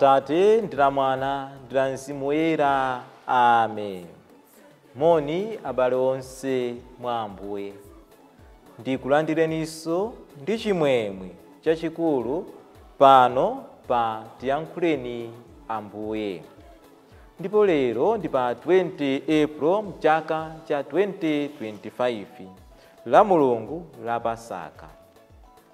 Atate ndi la Mwana ndi la Mzimu Woyera. Amen. Moni abale onse mwa Ambuye, ndikulandireninso ndi chimwemwe chachikulu pano pa Tiyankhuleni Ambuye. Ndipo lero ndi pa 20 April mchaka cha 2025, la Mulungu la Pasaka,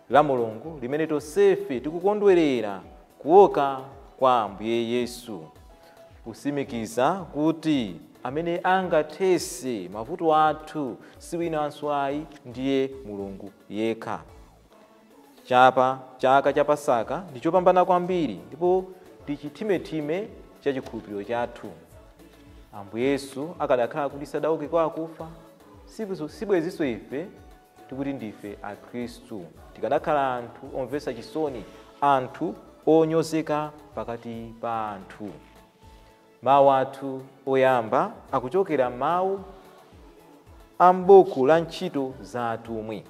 la Mulungu limene tonsefe tikukondwerera kuuka kwa Ambuye Yesu, kusimikiza kuti amene angathetse mavuto athu si winanso ayi, ndiye Mulungu yekha. Chapa chaka cha Pasaka ndi chopambana kwambiri ndipo ndi chithimethime cha chikhulupiriro chathu. Ambuye Yesu akadakhala kuti sadauke kwa akufa, sibwezinso ife tikuti ndife Akhristu. Tikadakhala anthu omvetsa chisoni, anthu onyozeka pakati pa anthu. Mawu athu oyamba akuchokera mawu a m'buku la Ntchito za Atumwi,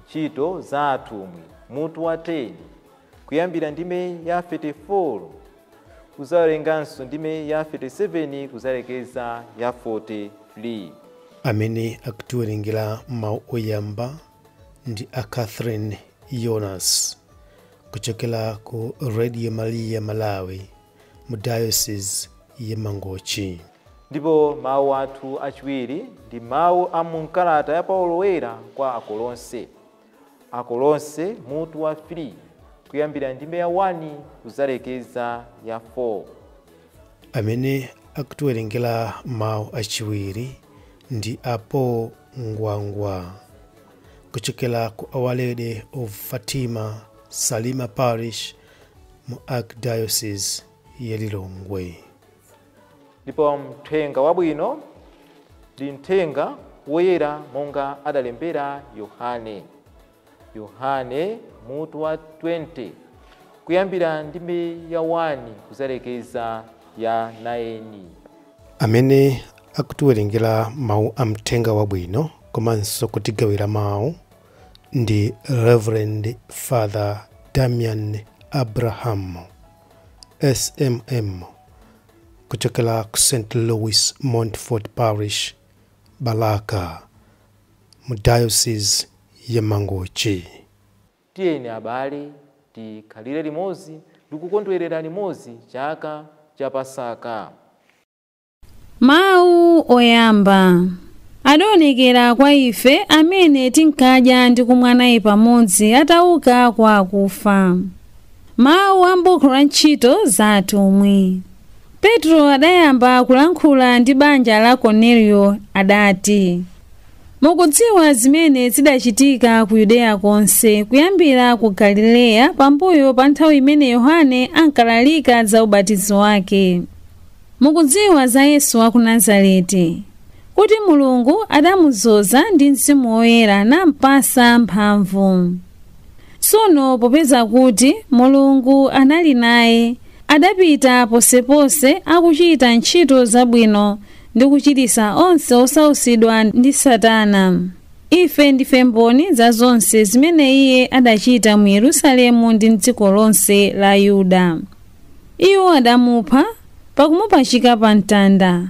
Ntchito za Atumwi mutu wa 10, kuyambira ndime ya 34, kuzawerenganso ndime ya 37 kuzalekeza ya 43. Amene akutiwerengera mawu oyamba ndi a Catherine Jonas kuchokera ku Radio Maria Malawi mu Diocese ya Mangochi. Ndipo mawu athu achiwiri ndi mawu a munkalata ya Paulo Woyera kwa Akolose, Akolose mutu wa 3, kuyambira ndime ya 1 kuzalekeza ya 4. Amene akutiwerengera mawu achiwiri ndi Apo Ngwangwa kuchokera ku Our Lady of Fatima Salima Parish mu Archdiocese ya Lilongwe. Ndipo mthenga wabwino ndi mthenga woyera monga adalembera Yohane, Yohane mutu wa 20, kuyambira ndime ya 1 kuzalekeza ya 9. Amene akutiwerengera mawu a mthenga wabwino komanso kutigawira mawu ndi Reverend Father Damian Abraham SMM kuchokera ku St. Louis Montfort Parish, Balaka mu Diocese ya Mangochi. Tiyeni abale tikhalire limodzi ndikukondwerera limodzi chaka cha Pasaka. Mawu oyamba adaonekera kwa ife amene tinkadya ndi kumwa naye pamodzi atauka kwa akufa. Mawu a m'buku la Ntchito za Atumwi. Petro adayamba kulankhula ndi banja la Korneliyo, adati: "Mukudziwa zimene zidachitika ku Yudeya konse, kuyambira ku Galileya, pambuyo pa nthawi imene Yohane ankalalika za ubatizo wake. Mukudziwa za Yesu wa ku Nazareti, kuti Mulungu adamudzoza ndi Mzimu Woyera nampasa mphamvu. Tsono popeza kuti Mulungu anali naye, adapita posepose akuchita ntchito zabwino ndi kuchiritsa onse osautsidwa ndi Satana. Ife ndife mboni za zonse zimene iye adachita mu Yerusalemu ndi mdziko lonse la Yuda. Iwo adamupha pakumupachika pa mtanda.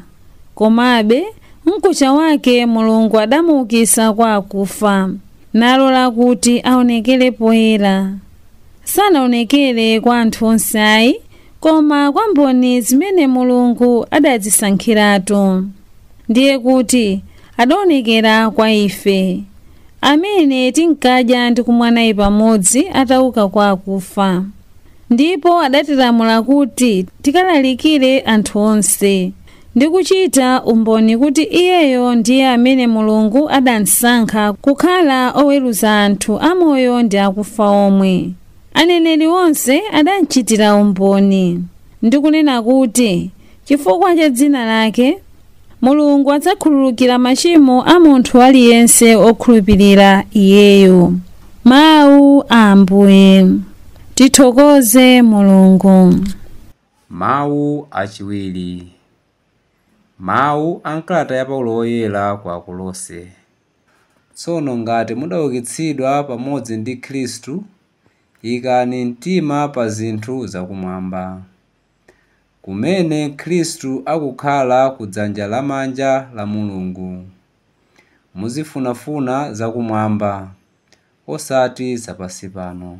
Komabe mkucha wake Mulungu adamuukitsa kwa akufa, nalola kuti aonekere poyera. Sanaonekere kwa anthu onse ayi, koma kwa mboni zimene Mulungu adazisankhiratu. Ndiye kuti adaonekera kwa ife, amene tinkadya ndi kumwa naye pamodzi atauka kwa akufa. Ndipo adatilamula kuti tikalalikire anthu onse ndi kuchita umboni kuti iyeyo ndiye amene Mulungu adamsankha kukhala oweruza anthu amoyo ndi akufa omwe. Aneneri onse adamchitira umboni ndi kunena kuti chifukwa cha dzina lake Mulungu adzakhululukira machimo a munthu aliyense okhulupirira iyeyo." Mawu a Ambuye. Tithokoze Mulungu. Mawu achiwiri, mawu a nkalata ya Paulo Woyera kwa Akolose. Tsono ngati mudaukitsidwa pamodzi ndi Khristu, ikani mtima pa zinthu zakumwamba. kumene Khristu akukhala kudzanja lamanja la Mulungu. Muzifunafuna zakumwamba, osati zapansi pano,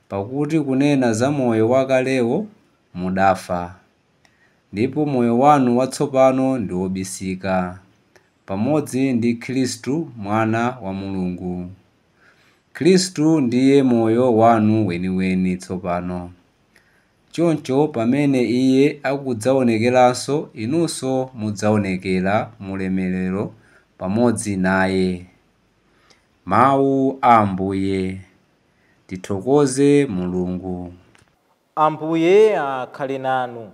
pakuti kunena za moyo wakalewo mudafa, ndipo moyo wanu watsopano ndi wobisika, pamodzi ndi Khristu Mwana wa Mulungu. Khristu ndiye moyo wanu weniweni tsopano. Choncho pamene Iye akudzaonekeranso, inunso mudzaonekera mulemerero pamodzi naye. Mawu a Ambuye. Tithokoze Mulungu. Ambuye akhale nanu.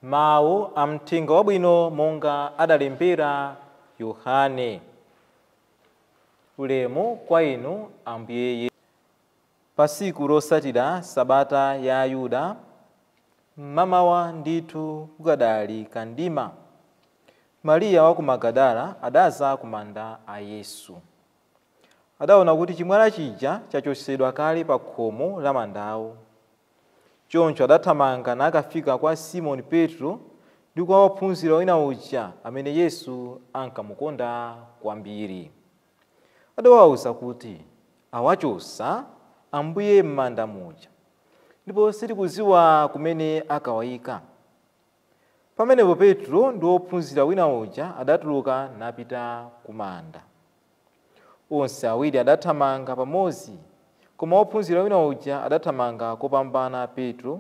Mawu a mthenga wabwino monga adalembera Yohane. Ulemu kwa inu Ambuye. Pa tsiku losatira Sabata ya Ayuda, mmamawa ndithu kukadali kandima, Mariya wa ku Magadala adaza ku manda a Yesu. Adaona kuti chimwala chija chachotsedwa kale pa khomo la mandawo. Choncho adathamanga nakafika kwa Simoni Petro ndi kwa wophunzira wina uja amene Yesu ankamukonda kwambiri. Adawawuza kuti, awachotsa Ambuye m'manda muja, ndipo sitikudziwa kumene akawayika. Pamenepo Petro ndi wophunzira wina uja adatuluka napita ku manda. Onse awiri adathamanga pamodzi, koma wophunzira wina uja adathamanga kopambana Petro,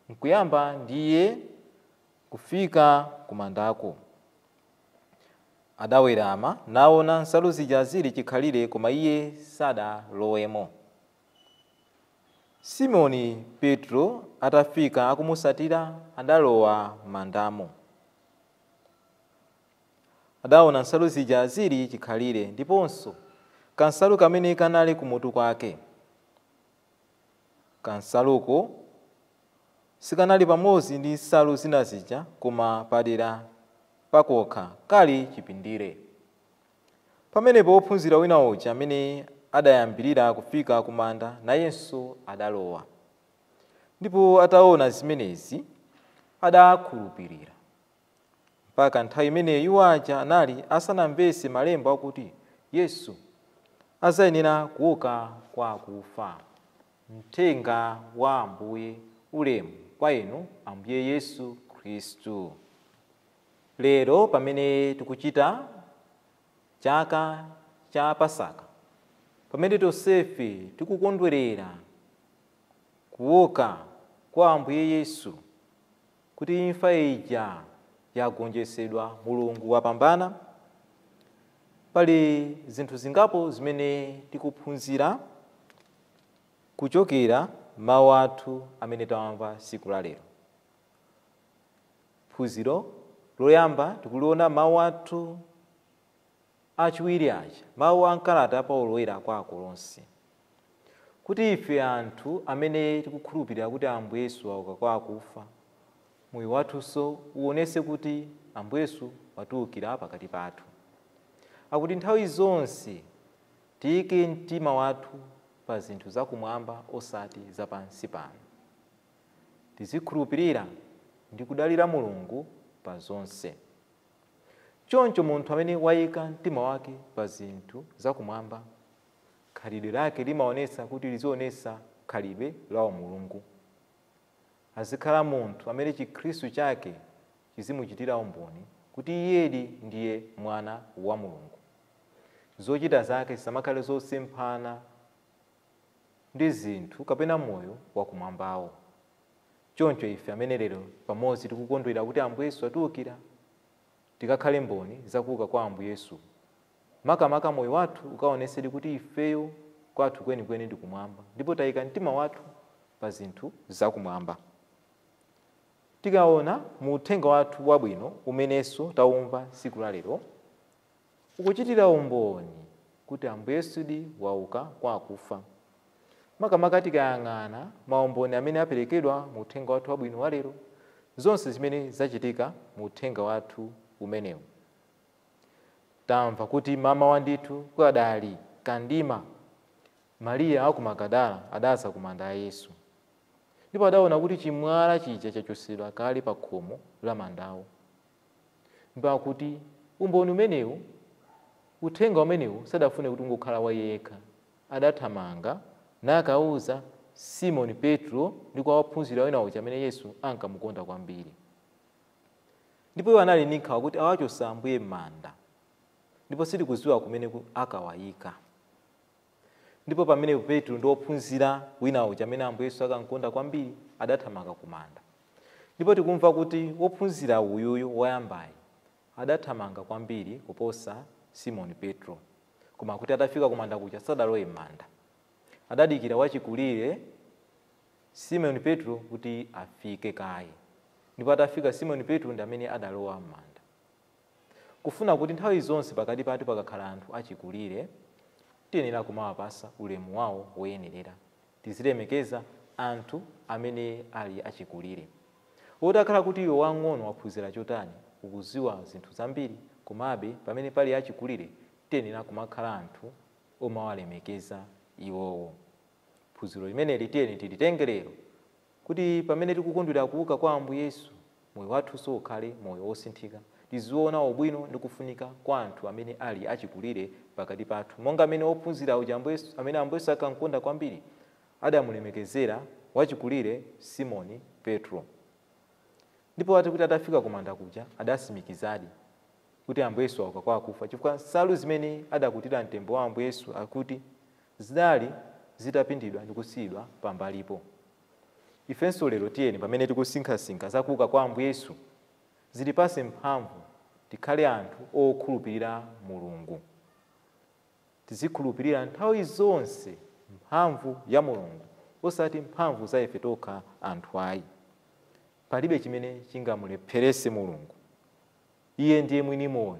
nkuyamba ndiye kufika ku mandako. Adawerama naona nsalu zija zili chikhalire, koma iye sadalowemo. Simoni Petro atafika akumusatira, adalowa m'mandamo. Adaona nsalu zija zili chikhalire, ndiponso kansalu kamene kanali kumutu kwake. Kansaluko sikanali pamodzi ndi nsalu zina zija, koma padera pakokha kali chipindire. Pamenepo wophunzira wina uja amene adayambirira kufika ku manda nayenso adalowa. Ndipo ataona zimenezi adakhulupirira. Mpaka nthawi imeneyo iwo aja anali asanamvetse malemba akuti Yesu azayenera kuuka kwa akufa. Mthenga wa Ambuye. Ulemu kwa inu Ambuye Yesu Khristu. Lero pamene tikuchita chaka cha Pasaka, pamene tonsefe tikukondwerera kuuka kwa Ambuye Yesu, kuti imfa ija yagonjetsedwa, Mulungu wapambana, pali zinthu zingapo zimene tikuphunzira kuchokera mawu athu amene tawamva tsiku la lero. Phunziro loyamba tikuliona mawu athu achiwiri aja, mawu a mkalata Paulo woyera kwa Akolose, kuti ife anthu amene tikukhulupirira kuti Ambuye Yesu wauka kwa akufa, moyo wathunso uwonese kuti Ambuye Yesu watiukira pakati pathu. Akuti nthawi zonse tiyike mtima wathu pa zinthu zakumwamba osati zapansi pano. Tizikhulupirira ndi kudalira Mulungu pa zonse. Choncho munthu amene wayika mtima wake pa zinthu zakumwamba, khalidwe lake limaonetsa kuti lizionetsa khalidwe la Mulungu. Azikhala munthu amene chikhristu chake chizimuchitira umboni kuti iyedi ndiye mwana wa Mulungu. Zochita zake zisamakhale zosemphana ndi zinthu kapena moyo wakumwambawo. Choncho ife amene lero pamodzi tikukondwera kuti Ambuye Yesu atiukira, tikakhale mboni zakuuka kwa Ambuye Yesu. Makamaka moyo wathu ukaonetsedi kuti ifeyo kwathu kwenikweni ndi kumwamba, ndipo tayika mtima wathu pa zinthu zakumwamba. Tikaona mu uthenga wathu wabwino umenenso taumva tsiku la lero, ukuchitira umboni kuti Ambuye Yesudi wauka kwa akufa. Makamaka tikayang'ana maumboni amene aperekedwa mu uthenga wathu wabwino wa lero, zonse zimene zachitika mu uthenga wathu umenewu. Tamva kuti mama wandithu kukadali kandima, Mariya wa ku Magadala adaza ku manda a Yesu. Ndipo adaona kuti chimwala chija chachosedwa kale pa khomo la mandawo. Ndipo akuti umboni umenewu, uthenga umenewu sadafune kuti ungokhala wa yekha. Adathamanga nakauza Simoni Petro ndi kwa ophunzira wina uja amene Yesu ankamukonda kwambiri. Ndipo iwo anali ndi nkhawa kuti awachosa Ambuye m'manda, ndipo sitikudziwa kumene akawayika. Ndipo pamene Petro ndi ophunzira wina uja amene Ambuye Yesu akankonda kwambiri adathamanga kumanda. Ndipo tikumva kuti wophunzira uyuyu woyambayi adathamanga kwambiri kuposa Simoni Petro, koma kuti atafika kumanda kuja sadalowe m'manda. Adadikira wachikulire Simoni Petro kuti afike kaye. Ndipo atafika Simoni Petro ndi amene adalowa m'manda. Kufuna kuti nthawi zonse pakati pathu pakakhala anthu achikulire, tiyenera kumawapasa ulemu wawo woyenerera. Tizilemekeza anthu amene ali achikulire. Wotakhala kuti iwe wang'ono waphunzira chotani, ukuziwa zinthu zambiri, komabe pamene pali achikulire tiyenera kumakhala anthu omawalemekeza iwowo. Phunziro limeneli tiyeni tilitenge lero, kuti pamene tikukondwera kuuka kwa Ambuye Yesu, moyo wathunso ukhale moyo wosinthika. Tiziona ubwino ndi kufunika kwa anthu amene ali achikulire pakati pathu, monga amene ophunzira uja amene Ambuye Yesu akankonda kwambiri adamulemekezera wachikulire Simoni Petro. Ndipo ati kuti atafika kumanda kuja adasimikizadi kuti Ambuye Yesu auka kwa akufa, chifukwa nsalu zimene adakutira mtembo wa Ambuye Yesu akuti zinali zitapindidwa ndi kusiyidwa pambalipo. Ifenso lero tiyeni pamene tikusinkhasinkha za kuuka kwa Ambuye Yesu, zitipase mphamvu tikhale anthu okhulupirira Mulungu. Tizikhulupirira nthawi zonse mphamvu ya Mulungu, osati mphamvu za ife tokha anthu ayi. Palibe chimene chingamulepherese Mulungu. Iye ndiye mwini moyo,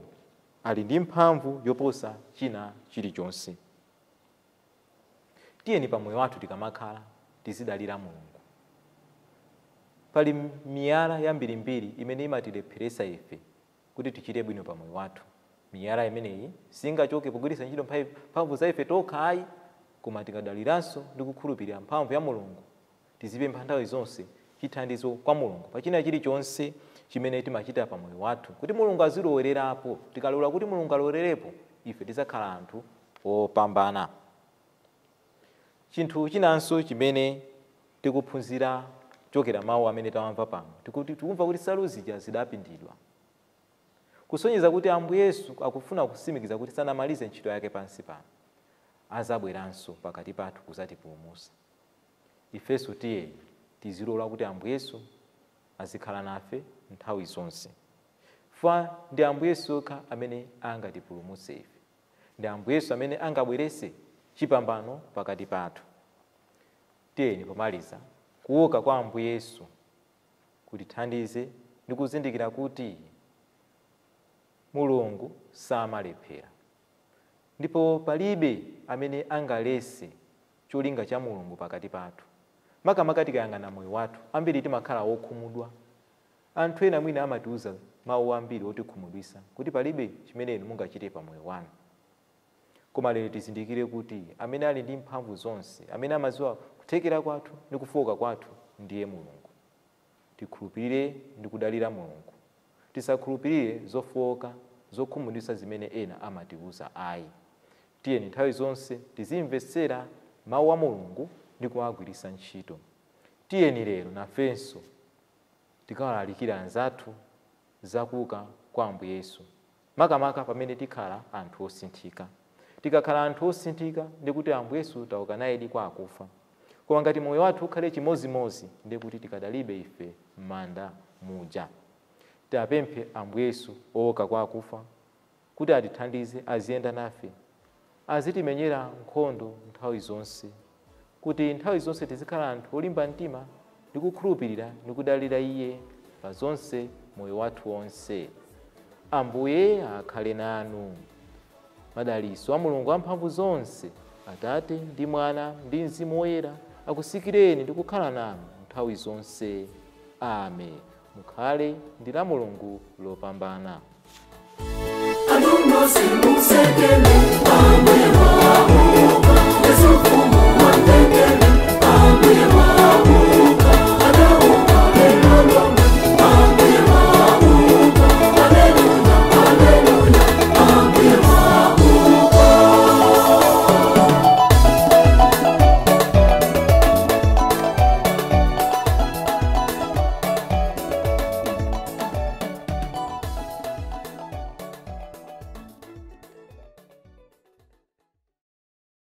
ali ndi mphamvu yoposa china chilichonse. Tiyeni pamoyo wathu tikamakhala tizidalira Mulungu. Pali miyala yambirimbiri imene imatilepheresa ife kuti tichite bwino pamoyo wathu. Miyala imeneyi singachoke pogwiritsa ntchito mphamvu za ife tokha ayi, koma tikadaliranso ndi kukhulupirira mphamvu ya Mulungu. Tizipempha nthawi zonse chithandizo kwa Mulungu pa china chilichonse chimene timachita pamoyo wathu, kuti Mulungu azilowererapo. Tikalola kuti Mulungu alowererepo, ife tidzakhala anthu opambana. Chinthu chinanso chimene tikuphunzira kuchokera mawu amene tawamva pano, tikumva kuti nsalu zija zidapindidwa, kusonyeza kuti Ambuye Yesu akufuna kusimikiza kuti sanamalize ntchito yake pansi pano, azabweranso pakati pathu kuzatipulumutsa. Ifenso tiyeni tizilola kuti Ambuye Yesu azikhala nafe nthawi zonse. Fa ndi Ambuye Yesu yekha amene angatipulumutse ife, ndi Ambuye Yesu amene angabweretse chipambano pakati pathu. Tiyeni pomaliza, kuuka kwa Ambuye Yesu kutithandize ndi kuzindikira kuti Mulungu samalephera, ndipo palibe amene angalese cholinga cha Mulungu pakati pathu. Makamaka tikayang'ana moyo wathu, ambiri timakhala wokhumudwa. Anthu ena mwina amatiuza mawu ambiri otikhumudwitsa kuti palibe chimene inu mungachite pa moyo wanu. Koma lero tizindikire kuti amene ali ndi mphamvu zonse, amene amadziwa kuthekera kwathu ndi kufowoka kwathu, ndiye Mulungu. Tikhulupirire ndi kudalira Mulungu. Tisakhulupirire zofowoka, zokhumudwitsa zimene ena amatiuza ayi. Tiyeni nthawi zonse tizimvetsera mawu a Mulungu ndi kuwagwiritsa ntchito. Tiyeni lero nafenso tikawalalikira anzathu zakuuka kwa Ambuye Yesu, makamaka pamene tikhala anthu osinthika. Tikakhala anthu osinthika ndi kuti Ambuye Yesu tauka nayedi kwa akufa. Koma ngati moyo wathu ukhale chimozimozi, ndi kuti tikadalibe ife m'manda muja. Tiapemphe Ambuye Yesu owuka kwa akufa kuti atithandize, aziyenda nafe, azitimenyera nkhondo nthawi zonse, kuti nthawi zonse tizikhala anthu olimba mtima ndi kukhulupirira ndi kudalira Iye pa zonse moyo wathu wonse. Ambuye akhale nanu. Madalitso a Mulungu amphamvu zonse, Atate ndi Mwana ndi Mzimu Woyera, akusikireni ndi kukhala nanu nthawi zonse. Amen. Mukhale ndi la Mulungu lopambana. Aluno simusekele.